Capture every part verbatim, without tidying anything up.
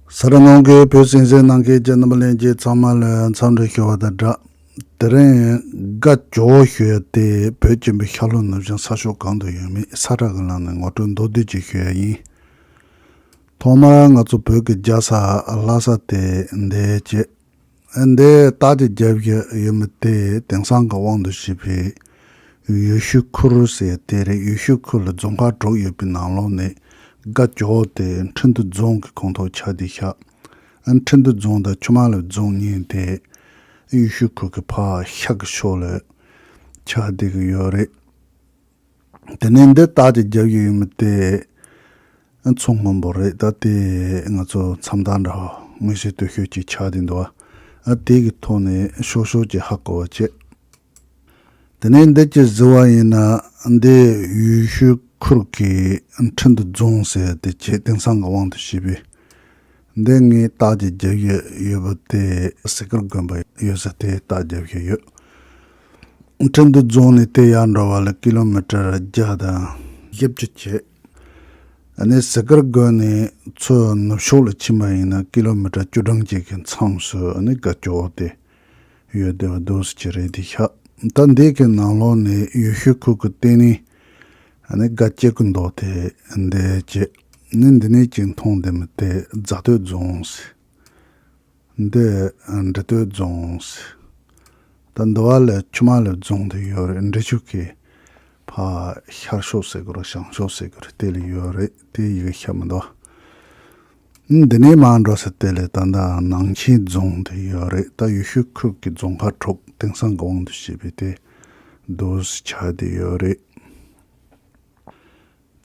ས་ར་ནང་གི་བོད་གསན་གཟིགས་གནང་མཁན་གྱི་རྣམ་པ་ལྷན་རྒྱས་ཚང་མ་ལ་འཚམས་འདྲི་ཞུ་བ་དང་སྦྲགས། དེ་རིང་དགའ་ཇོ་བོ་ཞུ་ཡ་དེ་བོད་ཀྱི་བོད་ཤར་ལྷོ་ནུབ་བྱང་ས་ཕྱོགས་གང་དུ་ཡོད་མེད་ས་ཁྲ་གི་ལམ་ནས་ངོ་སྤྲོད་མདོར་བསྡུས་ཅིག་ཞུ་ཡ་ཡིན། ཐོག་མར་ང་ཚོ་བོད་ཀྱི་རྒྱལ་ས་ལྷ་ས་དེ་འདི་བྱས། འདི་རྟགས་ཅིག་རྒྱབ་བཞག་ཡོད་མི་དེ་དེང་སང་གི་དབང་དུ་བྱས་པའི་ཡུལ་ཤུལ་ཁུལ་ཟེར་དེ་རེད། ཡུལ་ཤུལ་ཁུལ་ལ་རྫོང་ཁག་དྲུག་ཡོད་པའི་ནང་ལོགས་ནས་དགའ་ཇོ་བོ་དེ་ཁྲིན་ཏུ་རྫོང་གི་ཁོངས་གཏོགས་ཆགས་བསྡད་ཤག་ཨ་ཁྲིན་ཏུ་རྫོང་དང་ཆུ་དམར་ལེབ་རྫོང་གཉིས་དེ་ཡུལ་ཤུལ་ཁུལ་གྱི་ཕར་ཤར་གྱི་ཕྱོགས་ལ་ཆགས་བསྡད་ཀྱི་ཡོད་རེད། དེ་ནས་འདི་རྟགས་ཅིག་རྒྱབ་ཀྱི་ཡོད་མི་དེ་མཚོ་སྔོན་པོ་རེད། ད་དེ་ང་ཚོ་མཚམས་རྟགས་འདྲ་བོ་མངོན་ཤེས་དོད་ཤོས་ཅིག་ཆགས་བསྡད་འདུག་ཨ་དེ་གི་ཐོག་ནས་ཤོག་ཤོག་ཅིག་ཧ་གོ་བ་བྱས། དེ་ནས་འདི་ཅིག་གཟིགས་པ་ཡིན་ན་འདི་ཡུལ་ཤུལ་ཁུལ་གྱི་ཁྲིན་ཏུ་རྫོང་ཟེར་དེ་བྱས་དེང་སང་གི་དབང་དུ་བྱས་པའི་འདི་ངས་རྟགས་ཅིག་རྒྱབ་ཀྱི་ཡོད་པ་དེ་ཟི་ཀིར་དགོན་པ་ཡོད་ས་དེ་རྟགས་རྒྱབ་ཀྱི་ཡོད། ཁྲིན་ཏུ་རྫོང་ནས་དེ་ཡར་འགྲོ་བ་ལ་ཀི་ལོ་མི་ཊར་བརྒྱ་དང་བཞི་བཅུ་བྱས། ཨ་ནི་ཟི་ཀིར་དགོན་ནས་མཚོ་ནུབ་ཕྱོགས་ལ་ཕྱིན་པ་ཡིན་ན་ཀི་ལོ་མི་ཊར་བཅུ་གྲངས་ཅིག་གི་མཚམས་སུ་ཨ་ནི་དགའ་ཇོ་བོ་དེ་ཡོད་བསྡད་པ་འདུག་སེ་ཅིག་རེད་དེ་ཤག་ད་འདི་གི་ནང་ལོགས་ནས་ཡུལ་ཤུལ་ཁུལ་གྱི་ལྟེ་གནས་ཨ་ནི་དགའ་སྐྱེ་རྒུ་མདོ་དེ་འདི་བྱས། ནི་འདི་ནས་ཅིག་མཐོང་བསྡད་མི་དེ་རྫ་སྟོད་རྫོང་ཟེར། འདི་འབྲི་སྟོད་རྫོང་ཟེར། ད་འདི་བ་ལ་ཆུ་དམར་ལེབ་རྫོང་དེ་ཡོད་རེད། འབྲི་ཆུ་གི་ཕར་ཤར་ཕྱོགས་ཟེར་དགོས་རེད། བྱང་ཕྱོགས་ཟེར་དགོས་རེད། དེ་ལ་ཡོད་རེད། དེ་ཡི་གེ་ཤ་མི་འདུག་འདི་ནས་མར་འགྲོ་ས་དེ་ལ་ད་ལྟ་ནང་ཆེན་རྫོང་དེ་ཡོད་རེད། ད་ཡུལ་ཤུལ་ཁུལ་གྱི་རྫོང་ཁག་དྲུག་དེང་སང་གི་དབང་དུ་བྱས་པའི་དེ་འདུག་སེ་ཆགས་བསྡད་ཡོད་རེད།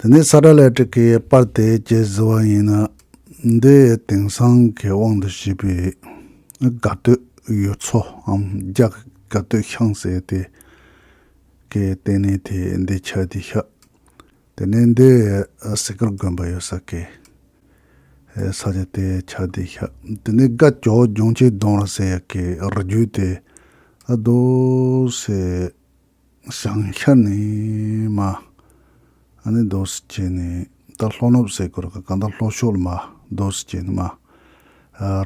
དེ་ནས་ས་ཊ་ལའི་ཊི་གི་པར་དེ་ཅིག་གཟིགས་པ་ཡིན་ན་འདི་དེང་སང་གི་དབང་དུ་བྱས་པའི་དགའ་སྟོད་ཡུལ་ཚོའམ་རྒྱ་གི་དགའ་སྟོད་ཤང་ཟེར་དེ་གི་ལྟེ་གནས་དེ་འདི་ཆགས་བསྡད་ཤག་དེ་ནས་འདི་ཟི་ཀིར་དགོན་པ་ཡོད་ས་གི་ས་ཆ་དེ་ཆགས་བསྡད་ཤག་དེ་ནས་དགའ་ཇོ་བོ་འབྱུང་ཆེན་སྡོང་ར་ཟེར་ཡག་གི་རི་རྒྱུད་དེ་ཨ་འདུག་སེ་བྱང་ཤར་ནས་མར་ཨ་ནི་འདུག་སེ་བྱས་ནས་ད་ལྷོ་ནུབ་ཟེར་དགོས་རེད། གང་ལྟར་ལྷོ་ཕྱོགས་ལ་མར་འདུག་སེ་བྱས་ནས་མར་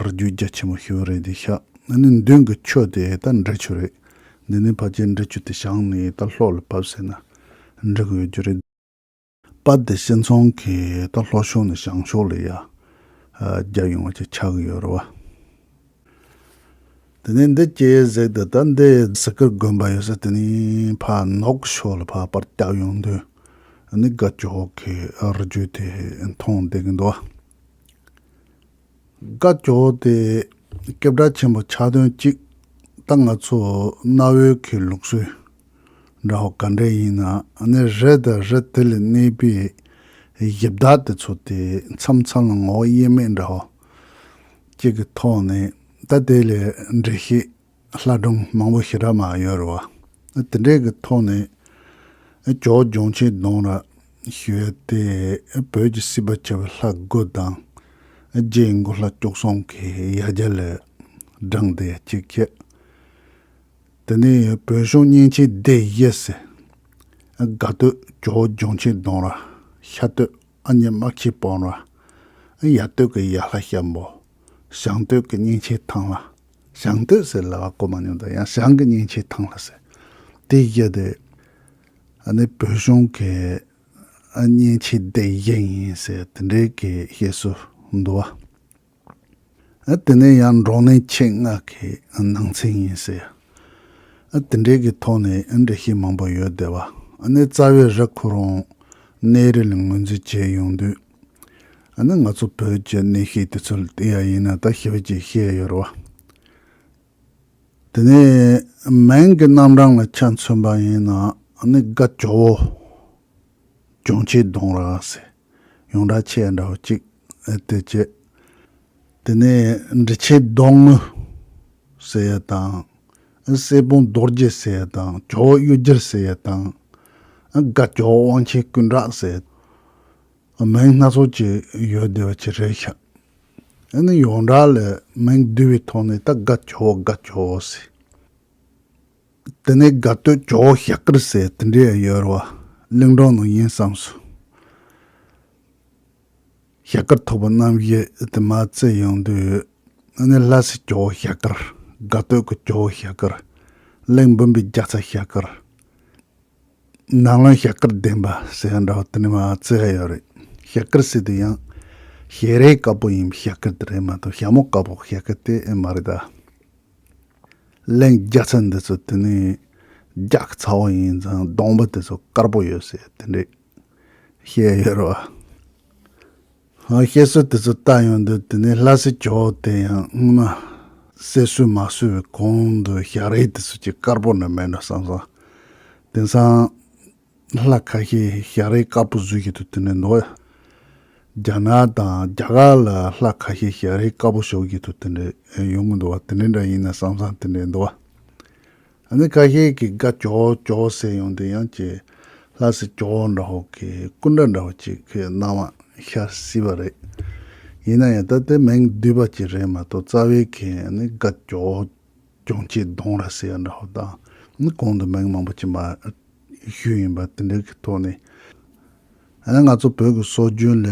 རི་རྒྱུད་རྒྱ་ཆེན་པོ་ཞིག་རེད་དེ་ཤག་ཨ་ནི་མདུན་གྱི་ཆུ་དེ་ད་འབྲི་ཆུ་རེད། འདི་ནས་ཕལ་ཆེར་འབྲི་ཆུ་དེ་བྱང་ནས་ད་ལྷོ་ལ་བབས་ཟེར་ན་འགྲིག་གི་ཡོད་རྒྱུ་རེད། པར་དེ་སྤྱི་ཚོང་གིས་ད་ལྷོ་ཕྱོགས་ནས་བྱང་ཕྱོགས་ལ་ཡ་རྒྱབ་ཡོང་བ་ཅིག་ཆགས་ཀྱི་ཡོད་རེད་བ། དེ་ནས་འདི་སྐྱེ་ཡས་གཟིགས་དུས་ད་འདི་ཟི་ཀིར་དགོན་པ་ཡོད་ས་དེ་ནས་ཕར་ནུབ་ཕྱོགས་ལ་ཕར་པར་བརྒྱབ་ཡོང་དུས་ཨ་ནི་དགའ་ཇོ་བོ་གི་རི་རྒྱུད་དེ་མཐོང་བསྡད་ཀྱི་འདུག་བ། དགའ་ཇོ་བོ་དེ་སྐད་གྲགས་ཆེན་པོ་ཆགས་དོན་གཅིག་ད་ང་ཚོ་གནའ་བོའི་གི་ལུགས་སྲོལ་འདྲ་བོ་ག་འདྲ་ཡིན་ན་ཨ་ནི་རི་དང་རི་དེ་ལ་གནས་པའི་གཞི་བདག་དེ་ཚོ་དེ་མཚམས་མཚམས་ལ་ངོ་བོ་དབྱེར་མེད་འདྲ་བོ་གཅིག་གི་ཐོག་ནས་ད་དེ་ལས་འགྲེལ་བཤད་ལྷ་སྒྲུང་མང་པོ་ཞེ་དྲག་མར་ཡོད་རེད་བ། དེ་འདྲའི་གི་ཐོག་ནས་ཇོ་བོ་འབྱུང་ཆེན་སྡོང་ར་ཞུ་ཡས་དེ་བོད་ཀྱི་སྲིད་པ་ཆེ་བའི་ལྷ་དགུ་དང་རྗེ་མགོན་ལྷ་བཅུ་གསུམ་གྱི་ཡ་གྱལ་ལ་བགྲངས་ཏེ་གཅིག་བྱས། དེ་ནས་བོད་གཞུང་སྙིང་ཆེན་སྡེ་བཞི་ཟེར། དགའ་སྟོད་ཇོ་བོ་འབྱུང་ཆེན་སྡོང་ར། ཤར་སྟོད་ཨ་མྱེས་དམག་ཆེན་སྤོམ་ར། ཡར་སྟོད་ཀྱི་ཡར་ལྷ་ཤམ་པོ། བྱང་སྟོད་ཀྱི་སྙིང་ཆེན་ཐང་ལྷ། བྱང་སྟོད་ཟེར་ལབ་པ་གོ་མ་མྱོང་། ད་ཡང་བྱང་གི་སྙིང་ཆེན་ཐང་ལྷ་ཟེར། དེ་བཞི་དེ་ཨ་ནི་བོད་གཞུང་གི་ཨ་སྙིང་ཆེན་སྡེ་བཞི་ཡིན་ཟེར་དེ་འདྲའི་གི་བཤད་སྲོལ་འདུག་བ། ཨ་དེ་ནས་ཡང་འབྲོག་གནས་ཆེད་མངགས་ཀྱི་ནང་ཚན་ཡིན་ཟེར། ཨ་དེ་འདྲའི་གི་ཐོག་ནས་ཨ་འགྲེལ་བཤད་མང་པོ་ཡོད་བསྡད་པ། ཨ་ནི་རྩ་བའི་རི་ཁོ་རང་གནས་རི་ལ་ངོས་འཛིན་བྱས་ཡོང་དུས། ཨ་ནི་ང་ཚོ་བོད་ཀྱི་གནས་བཤད་དེ་ཚོ་ལ་བལྟས་ཡ་ཡིན་ན་ད་ཞེ་པོ་ཅིག་ཤེས་ཡ་ཡོད་རེད་བ། དེ་ནས་མིང་གི་རྣམ་གྲངས་ལ་ཆ་མཚོན་པ་ཡིན་ན་ཨ་ནི་དགའ་ཇོ་བོ། འབྱུང་ཆེན་སྡོང་ར་ཟེར། ཡོངས་གྲགས་ཆེ་འདྲ་བོ་གཅིག་ཨེ་དེ་བྱས། དེ་ནས་འབྲི་ཆེན་སྡོང་ངོ་ཟེར་ཡ་དང་། ཨ་གསེར་སྤུངས་རྡོ་རྗེ་ཟེར་ཡ་དང་ཇོ་བོ་གཡུ་རྒྱལ་ཟེར་ཡ་དང་། ཨ་དགའ་ཇོ་བོ་དབང་ཆེན་ཀུན་གྲགས་ཟེར། ཨ་མིང་སྣ་ཚོགས་ཅིག་ཡོད་བསྡད་པ་ཅིག་རེད་ཤག་ཨ་ནི་ཡོངས་གྲགས་ལ་མིང་བསྡུས་པའི་ཐོག་ནས་ད་དགའ་ཇོ་བོ་དགའ་ཇོ་བོ་ཟེར། དེ་ནས་དགའ་སྟོད་ཇོ་བོ་ཞྭ་དཀར་ཟེར་དེ་འདྲའི་ཡོད་རེད་བ། གླིང་སྒྲུང་ནང་ཡིན་བསམ་སོང་། ཞྭ་དཀར་ཐོག་པ་རྣམ་བཞི་དེ་མར་བརྩིས་ཡོང་དུས། ཨ་ནི་ལྷ་སའི་ཇོ་བོ་ཞྭ་དཀར། དགའ་སྟོད་ཀྱི་ཇོ་བོ་ཞྭ་དཀར། གླིང་འབུམ་པའི་རྒྱལ་ཚ་ཞྭ་དཀར། ནང་བློན་ཞྭ་དཀར་ལྡན་པ་ཟེར་ཡ་འདྲ་བོ་དེ་ནི་མར་བརྩི་ཡ་ཡོད་རེད། ཞྭ་དཀར་ཟེར་དུས་ཡང་ཞལ་རས་དཀར་པོ་ཡིན་པའི་ཞྭ་དཀར་དེ་རེད་མ་གཏོགས་ཞྭ་མོ་དཀར་པོ་ཞྭ་དཀར་དེ་ཨེ་མ་རེད་ད། གླིང་རྒྱལ་ཚ་འདི་ཚོ་དེ་ནི་རྒྱ་གི་ཚ་བོ་ཡིན་ཙང་གདོང་པ་དེ་ཚོ་དཀར་པོ་ཡོད་ཟེར་དེ་འདྲས་བཤད་ཡོད་རེད་བ། ཨ། བཤད་སྲོལ་དེ་ཚོ་ལྟ་ཡོང་དུས་དེ་ནས་ལྷ་སའི་ཇོ་བོ་དེ་ཡང་སྔོན་མ་བསད་གསོལ་མ་གསོལ་བའི་གོང་དུ་ཞལ་རས་དེ་ཚོ་ཅིག་དཀར་པོ་ནི་མེད་འགྲོ་བསམ་སོང་། དེང་སང་ལྷ་ཁ་ཤས་ཞལ་རས་དཀར་པོ་བཟོ་གི་འདུག་དེ་འདྲ་འདུག་རྒྱ་ནག་དང་རྒྱ་གར་ལ་ལྷ་ཁ་ཤས་ཞལ་རས་དཀར་པོ་བཞོ་གི་འདུག་དེ་འདྲ་ཡོང་གི་འདུག་བ། དེ་འདྲ་འདྲ་ཡིན་ན་བསམ་བསམ་དེ་འདྲ་འདུག་བ། ཨ་ནི་ཁ་ཤས་ཀྱིས་དགའ་ཇོ་བོ་ཇོ་བོ་ཟེར་ཡོང་དུས་ཡང་ཅིག་ལྷ་སའི་ཇོ་བོ་འདྲ་བོ་གི་སྐུ་འདྲ་འདྲ་བོ་ཅིག་གི་སྣང་བ་ཤར་སྲིད་པ་རེད། ཡིན་ན་ཡང་ད་དེ་མིང་བསྡུས་པ་ཅིག་རེད་མ་གཏོགས་རྩ་བའི་གི་ཨ་ནི་དགའ་ཇོ་བོ་ལྗོངས་སྐྱིད་གདོང་ར་ཟེར་ཡ་འདྲ་བོ་དང་ཨ་ནི་གོང་དུ་མིང་མང་པོ་ཅིག་མར་ཞུས་ཡིན་པ་དེ་འདྲའི་གི་ཐོག་ནས། ཨ་ནི་ང་ཚོ་བོད་ཀྱི་སྲོལ་རྒྱུན་ལ་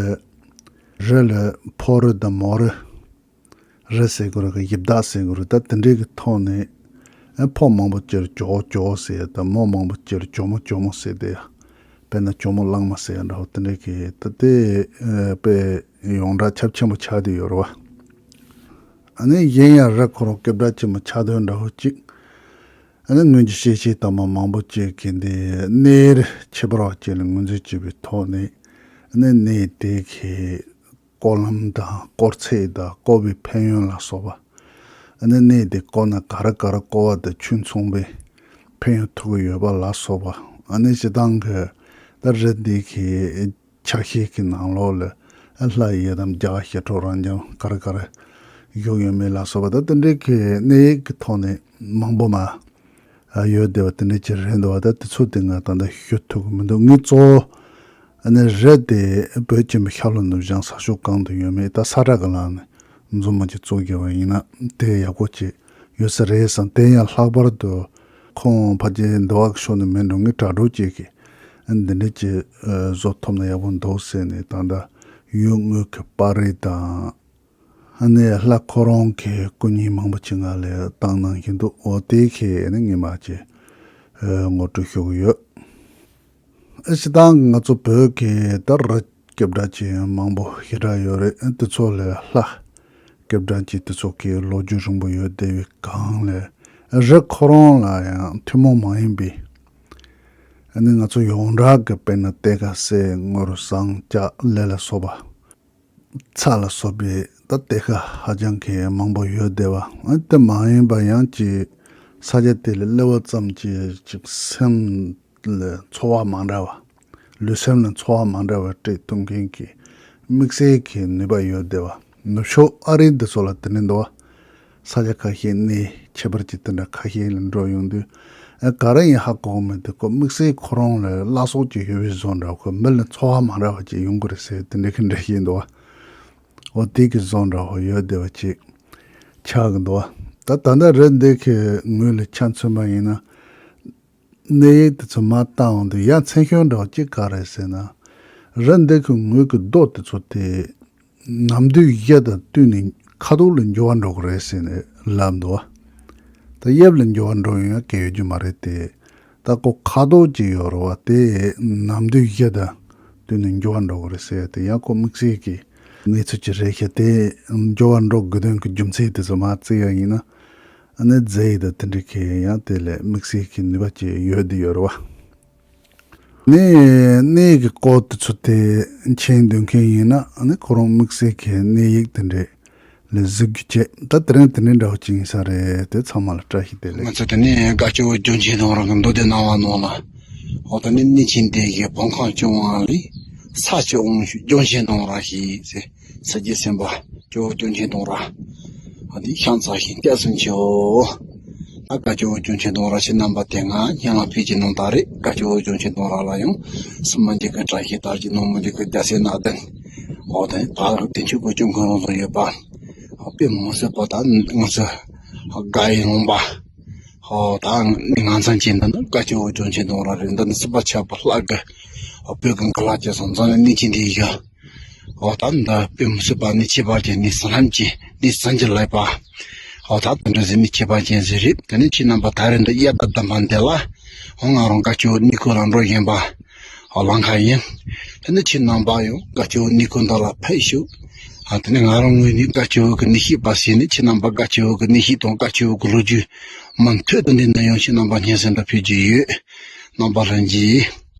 རི་ལ་ཕོ་རི་དང་མོ་རི། རི་ཟེར་དགོས་རེད་གི་ཡི་དྭགས་ཟེར་དགོས་རེད་ད་དེ་འདྲའི་གི་ཐོག་ནས། ཨ། ཕོ་མང་པོ་ཅིག་ཇོ་བོ་ཇོ་བོ་ཟེར་ཡ་དང་མོ་མང་པོ་ཅིག་ཇོ་མོ་ཇོ་མོ་ཟེར་དེ་ཡ། དཔེར་ན་ཇོ་མོ་གླང་མ་ཟེར་ཡ་འདྲ་བོ་དེ་འདྲའི་གི་ད་དེ་ཨ་དཔེ་ཡོངས་གྲགས་ཁྱབ་ཆེན་པོ་ཆགས་བསྡད་ཡོད་རེད་བ། ཨ་ནི་གཞན་ཡང་རི་ཁོ་རང་སྐད་གྲགས་ཆེན་པོ་ཆགས་དོན་འདྲ་བོ་ཅིག་ཨ་ནི་སྔོན་གྱི་བཤད་བཤད་དང་མ་མང་པོ་ཅིག་གི་འདི་གནས་རི་ཁྱད་པར་བ་ཅན་ལ་ངོས་འཛིན་བྱས་པའི་ཐོག་ནས་ཨ་ནི་གནས་དེ་གི་སྐོར་ལམ་དང་སྐོར་ཚད་དང་བསྐོར་བའི་ཕན་ཡོན་ལ་སོགས་པ། ཨ་ནི་གནས་དེ་བསྐོར་ན་ག་རེ་ག་རེ་བསྐོར་བ་དང་ཆོས་མཚུངས་པའི་ཕན་ཡོན་ཐོབ་ཀྱི་ཡོད་པ་ལ་སོགས་པ། ཨ་ནི་སྤྱིར་བཏང་གི་ད་རི་འདི་གི་ཆ་ཤས་ཀྱི་ནང་ལོགས་ལ་ལྷ་ཡི་ཡི་དམ་རྒྱ་གར་ཞི་ཁྲོ་རབ་འབྱམས་ག་རེ་ག་རེ་བཞུགས་ཡོད་མེད་ལ་སོགས་པ་ད་དེ་འདྲའི་གི་གནས་ཡིག་གི་ཐོག་ནས་མང་པོ་མ། ཨ། ཡོད་བསྡད་པ་དེ་འདྲ་ཅིག་རེད་འདུག་བ། ད་དེ་ཚོ་དེ་ང་ད་ལྟ་ཞུ་ཐུབ་ཀྱི་མི་འདུག་ངས་གཙོ་བོ་ཨ་ནི་རི་དེ་བོད་ཆེན་པོའི་ཤར་ལྷོ་ནུབ་བྱང་ས་ཕྱོགས་གང་དུ་ཡོད་མེད་ད་ས་བཀྲ་གི་ལམ་ནས་མཛུབ་མོ་ཅིག་བཙུགས་བརྒྱབ་པ་ཡིན་ན་དེ་ཡག་པོ་ཅིག་ཡོད་ས་རེད་བསམ། དེ་ཡང་ལྷག་པར་དུ་ཁོང་ཕལ་ཆེར་འདི་བ་ཕྱོགས་ནས་མིན་འགྲོ་ངས་དྲ་གྲོགས་ཅིག་གིས་ཨ་འདི་འདྲ་ཅིག་ཨ་བཟོ་ཐུབ་ན་ཡག་པོ་འདུག་ཟེར་ནས་ད་ལྟ་ཡུལ་དངོས་ཀྱི་པར་རིས་དང་། ཨ་ནི་ལྷ་ཁོ་རང་གི་སྐུ་བརྙན་མང་པོ་ཅིག་ང་ལ་བཏང་གནང་བཞིན་འདུག་འོ་དེ་ཁྱེད་ནི་ངས་མ་ཅིག་ཨ་ངོ་སྤྲོད་ཞུ་གི་ཡོད། ཨ་སྤྱིར་བཏང་ང་ཚོ་བོད་ཀྱི་ད་རི་སྐད་གྲགས་ཅན་མང་པོ་ཞེ་དྲག་ཡོད་རེད། ཨ་དེ་ཚོ་ལས་ལྷ་སྐད་གྲགས་ཅན་དེ་ཚོ་གི་ལོ་རྒྱུས་རིང་པོ་ཡོད་བསྡད་པའི་སྒང་ལས་ཨ་རི་ཁོ་རང་ལ་ཡང་ཐུན་མོང་མ་ཡིན་པའི་ཨ་ནི་ང་ཚོ་ཡོངས་གྲགས་ཀྱི་དཔེར་ན་གཏེར་ཁ་གསེར་དངུལ་ཟངས་ལྕགས་ལས་ལ་སོགས་པ། ཚ་ལ་སོགས་པའི་ད་གཏེར་ཁ་ཧ་ཅང་གི་མང་པོ་ཡོད་བསྡད་པ། ཨ་དེ་མ་ཡིན་པ་ཡང་ཅིག་ས་ཆ་དེ་ལ་སླེབས་པ་ཙམ་གྱིས་ཅིག་སེམས་ལ་ཚོར་བ་མ་འདྲ་བ། ལུས་སེམས་ལ་ཚོར་བ་མ་འདྲ་བ་སྤྲད་ཐུབ་མཁན་གྱི་དམིགས་བསལ་གྱི་ནུས་པ་ཡོད་བསྡད་པ། ནུབ་ཕྱོགས་ཨ་རི་འདི་ཚོ་ལ་དེ་ནི་འདུག་བ། ས་ཆ་ཁ་ཤས་གནས་ཁྱད་པར་གྱི་དེ་འདྲ་ཁ་ཤས་ལ་འགྲོ་ཡོང་དུས། ཨ་ག་རེ་ཡིན་ཧ་གོ་མེད་དུས་ཁོ་དམིགས་བསལ་ཁོ་རང་ལ་བླ་སྲོག་ཅིག་ཡོད་པའི་བཟོ་འདྲ་ཁོ་མི་ལ་ཚོར་བ་མ་འདྲ་བ་ཅིག་ཡོང་གི་རེད་ཟེར་དེ་འདྲ་གི་འདྲ་ཞིག་འདུག་བ། འོ་དེ་གི་བཟོ་འདྲ་ཧོ་ཡོད་བསྡད་པ་ཅིག་ཆགས་གི་འདུག་བ། ད་ད་ལྟ་རི་འདི་གི་ངོས་ལ་ཆ་མཚོན་པ་ཡིན་ན། གནས་ཡིག་དེ་ཚོ་མར་བལྟ་འོང་དུས་ཡ་མཚན་ཤོས་འདྲ་བ་ཅིག་ག་རེ་ཟེར་ན། རི་འདི་གི་ངོས་ཀྱི་རྡོ་དེ་ཚོ་དེ་ནམ་དུས་བཞི་དང་བསྟུན་ནས་ཁ་དོག་ལ་འགྱུར་བ་འགྲོ་གི་རེད་ཟེར་ནས་ལབ་འདུག་བ། ད་དབྱིབས་ལ་འགྱུར་བ་འགྲོ་ཡོང་ཡ་གལ་ཡོད་རྒྱུ་མ་རེད་དེ། ད་ཁོ་ཁ་དོག་ཅིག་ཡོད་རེད་བ་དེ་ནམ་དུས་བཞི་དང་བསྟུན་ནས་འགྱུར་བ་འགྲོ་གི་རེད་ཟེར་ཡ་དེ་ཡང་ཁོ་དམིགས་བསལ་གྱི་གནས་ཚུལ་ཅིག་རེད་ཤག་དེ་འགྱུར་བ་འགྲོ་དགོས་དོན་གྱི་རྒྱུ་མཚན་དེ་ཚོ་མར་བརྩི་ཡ་ཡིན་ན། ཨ་ནི་རྫས་ཡིག་དང་དེ་འདྲའི་གི་ཡང་དེ་ལས་དམིགས་བསལ་གྱི་ནུས་པ་ཅིག་ཡོད་དེ་ཡོད་རེད་བ། ནི་གནས་ཀྱི་སྐོར་དེ་ཚོ་དེ་མཁྱེན་འདོད་མཁན་ཡིན་ན་ཨ་ནི་ཁོ་རང་དམིགས་བསལ་གྱི་གནས་ཡིག་དེ་འདྲས་ལ་གཟིགས་རྒྱུ་བྱས། ད་དེ་རིང་དེ་འདྲའི་འདྲ་བོ་ཅིག་ཡིན་ས་རེད་དེ་ཚང་མ་ལ་བཀྲ་ཤིས་བདེ་ལེགས། ང་ཚོ་དེ་ནས་དགའ་སྐྱོ་བོ་ལྗོན་ཆེན་སྡོང་ར་གི་མདོ་སྡེ་སྣང་བ་ནང་ལ་འོ་ད་ནི་གནས་ཆེན་དེ་གི་བོང་ཁང་སྐྱོང་བ་ལས་ས་ཆུ་འོང་ཞུ་ལྗོན་ཆེན་སྡོང་ར་ཞེས་ཟེར། ས་སྐྱའི་སེམས་དཔའ་སྐྱོ་བོ་ལྗོན་ཆེན་སྡོང་ར། ཨ་འདི་ཤང་ཚ་ཞིང་སྐྱ་སུན་ཆེའོ། ད་དགའ་སྐྱོ་བོ་ལྗོན་ཆེན་སྡོང་ར་ཞེས་རྣམ་པ་དེ་ང་སྙན་ལ་ཕེབས་ཀྱི་ནང་ད་རེད། དགའ་སྐྱོ་བོ་ལྗོན་ཆེན་སྡོང་ར་ལ་ཡང་སུ་མ་འཇིག་གི་བཀྲ་ཤིས་དར་གྱི་ནོར་མ་འཇིག་གི་རྒྱལ་སྲས་སྣ་ལྡན། འོ་དེ་ད་དེ་ཆུ་བོ་ལྗོན་ཁང་རང་བཟོ་ཡོད་པ། དཔེ་མང་སྲིད་པ་ད་ང་ཚོ་དགའ་ཡི་ལུང་པ། ཧོ་ད་ནི་ང་ཚང་ཅན་འདི་ནི་དགའ་སྐྱོ་བོ་ལྗོན་ཆེན་སྡོང་ར་རེད། འདི་ནི་སྲིད་པ་ཆགས་པ་ལྷག་གི་བོད་ཀྱི་འགག་ལ་སྐྱེ་སོང་ཙང་ནི་གནས་ཆེན་འདི་ཡོད། འོ་ད་འདི་དཔེ་མི་སྲིད་པ་ནི་ཁྱད་པར་ཅན་ནི་ཟི་ལམ་གྱི་ནི་སངས་རྒྱས་ལེགས་པ། འོ་ད་དེ་འདྲ་ཟེར་ནི་ཁྱད་པར་ཅན་ཟིག་རེད། དེ་ནི་ཁྱེད་རྣམ་པ་ད་རེས་འདི་དབྱར་ཟླ་བདུན་པ་འདི་ལ། འོ་ང་རང་དགའ་སྐྱིད་གནས་ཁུལ་ལ་འགྲོ་བཞིན་པ། འོ་ལམ་ཁ་ཡིན། དེ་ནི་ཁྱེད་རྣམ་པ་ཡང་དགའ་སྐྱིད་གནས་ཁུལ་འདི་ལ་ཕེབས་ཤོག་ཨ་དེ་ནི་ང་རང་ངོས་ནས་དགའ་སྐྱིད་ཀྱི་གནས་ཤིག་པ་ཟེར་ནི། ཁྱེད་རྣམ་པ་དགའ་སྐྱིད་ཀྱི་གནས་ཤིག་དང་དགའ་སྐྱིད་ཀྱི་ལོ་རྒྱུས་མུ་མཐུད་དུ་འདི་ནས་ཡང་ཁྱེད་རྣམ་པ་སྙན་སེང་འདྲ་ཕུལ་གྱི་ཡོད། རྣམ་པ་ལྷན་རྒྱས།